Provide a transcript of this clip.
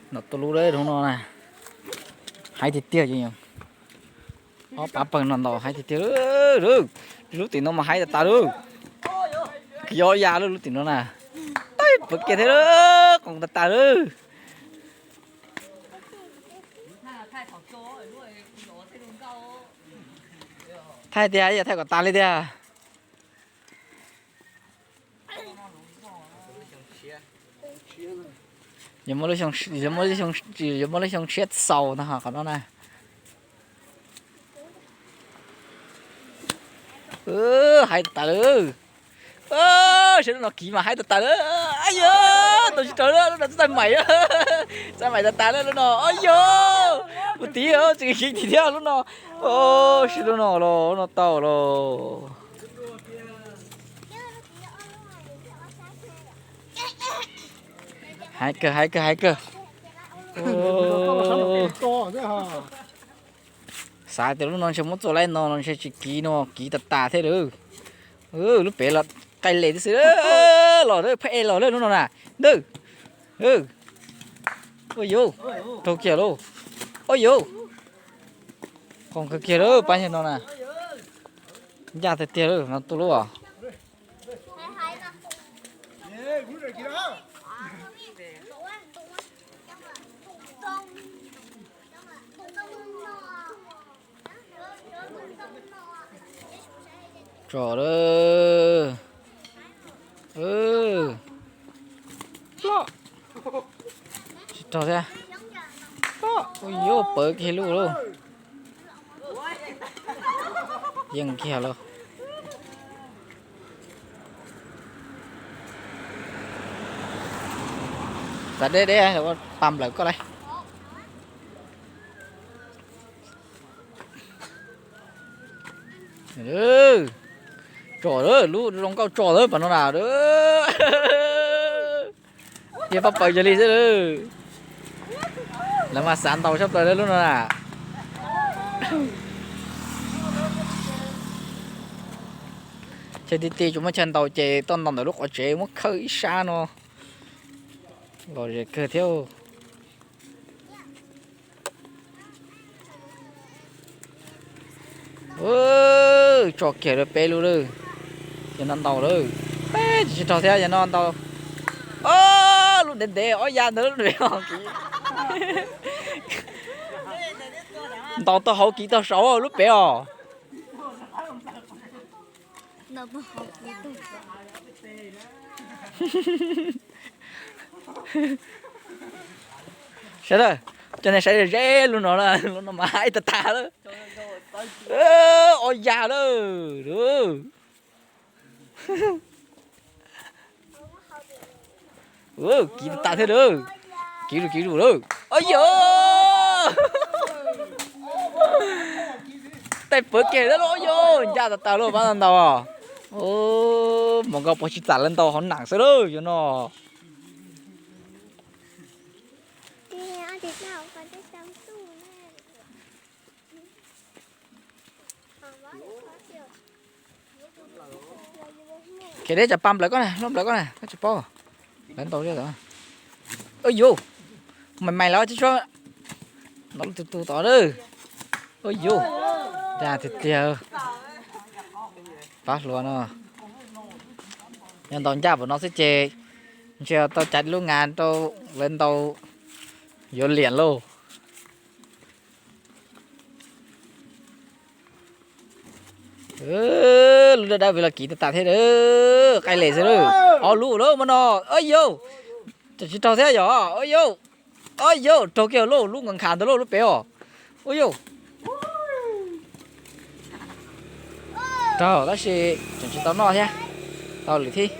Ntaus tuj lub hnub no na, haib tiag tiag. Ob pab pawg no ntaus haib tiag tiag. Lub tim no mas haib tas tas lawm. Kis ob ya lub tim no na. Tib pawg kiag thiab, qoos tas tas lawm. Thaij tiag, yog thaij kom tas li tiag. Yuav muaj lub xyoo tshiab xaus ntag qhov no na. Haib tas tas lawm. Saib lub no kiv mas haib tas tas lawm. Ab yog, tau tsis raug lub no, txaij maim, txaij maim tas tas lawm lub no. Ab yog, ua tib tsis kiv thiab lub no. Saib lub no los, lub no tau los. Haib kawg, haib kawg, haib kawg. Xav tias lub no ntshe muab txua laib no los ntshe tsis kiv no, kiv tas tas thiab lawm. Lub pem los qaij les tib si, los phab ej los lawm lub no na. Ntawd, ua yuv, raug kiag lauj. Ua yuv, qoos kawg kiag lawm pab yawg no na. Ncaj tiag tiag lawm no tuj lub os. Tso lawm. Ploj. Tsis raug thiab. Ploj. Ua yuv, pawv kiag lub lauj. Yeej kiag lauj. Txav deb deb, pab nplawm koj lauj. Tso lawm, lub zoo nkauj tso lawm pab no na. Yog pab paws yog li xwb lawm. Lawv mas xav ntaus tshaj plaws lawm lub no na. Chaw ti ti tsis muaj chaw ntaus ces tuaj ntaus ntawm lub qhov tsev muab khawb ib sab no. Lom zem kawg thiab. Tso kiag lawm peb lub lawm. Ces no ntaus lawm. Peb tsis raug thiab, yog no ntaus. Lub ntev ntev ob ya ntawd lub ntev. Ntaus tau hauv kiv tau saud lub pem os. Sawv daws, coj nej saib ze lub no, lub no mas haib tag tag lawm. Ob ya lawm. Kiv tas tas thiab lawm. Kiv zus kiv zus lawm. Ab yog, taij pawv kiag thiab lauj. Ab yog, ncaj tas tas lauj, pab ntaus. Mus nkaus pov tsis txam lawv ntaus hauv nam xwb lauj yog no. Khiav deb, tsam pa nplawm koj na, luaj nplawm koj na, koj tsis paub. Lawv ntaus zoj. Ua yuj, mais mais los tib suab, ntaus lub tus tus tod lawm. Ua yuj, ncaj tiag tiag. Pab hluas no, yog ntaus ncaj npaum no xwb ces ntshe tau cav lub nas rau lawv ntaus yuav liam lauj. Lub dawb dawb vim los kiv tas tas thiab, qaij les xwb lauj. Ob lub lawm mas no. Ua yuj, tsis raug thiab yog. Ua yuj, ua yuj, raug kiag lauj, lub nkaus nkhav ntawd lauj, lub pem os. Ua yuj, raug tab sis tseem tsis tau noj thiab, tau lwm thib.